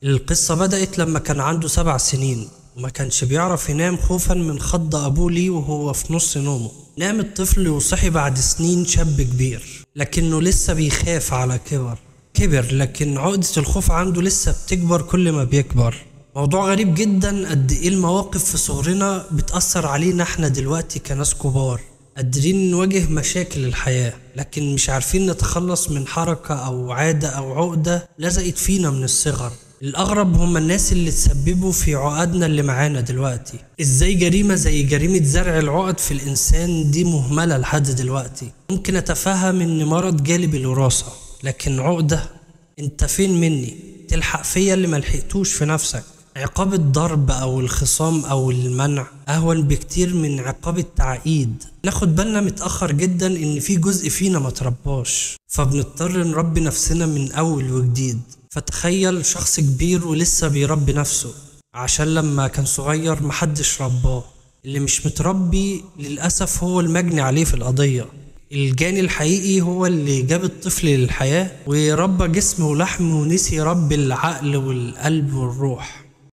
القصة بدأت لما كان عنده 7 سنين وما كانش بيعرف ينام خوفا من خض أبوه ليه وهو في نص نومه. نام الطفل وصحي بعد سنين شاب كبير، لكنه لسه بيخاف على كبر، لكن عقدة الخوف عنده لسه بتكبر كل ما بيكبر. موضوع غريب جدا قد ايه المواقف في صغرنا بتأثر علينا احنا دلوقتي كناس كبار، قادرين نواجه مشاكل الحياة لكن مش عارفين نتخلص من حركة أو عادة أو عقدة لزقت فينا من الصغر. الأغرب هم الناس اللي تسببوا في عقدنا اللي معانا دلوقتي. إزاي جريمة زي جريمة زرع العقد في الإنسان دي مهملة لحد دلوقتي؟ ممكن أتفهم إن مرض جالي بالوراثة، لكن عقدة؟ أنت فين مني؟ تلحق فيا اللي ملحقتوش في نفسك. عقاب الضرب أو الخصام أو المنع أهون بكتير من عقاب التعقيد. ناخد بالنا متأخر جدا إن في جزء فينا ما ترباش، فبنضطر نربي نفسنا من أول وجديد. فتخيل شخص كبير ولسه بيربي نفسه عشان لما كان صغير محدش رباه. اللي مش متربي للأسف هو المجني عليه في القضية. الجاني الحقيقي هو اللي جاب الطفل للحياة وربى جسمه ولحمه ونسي يربي العقل والقلب والروح.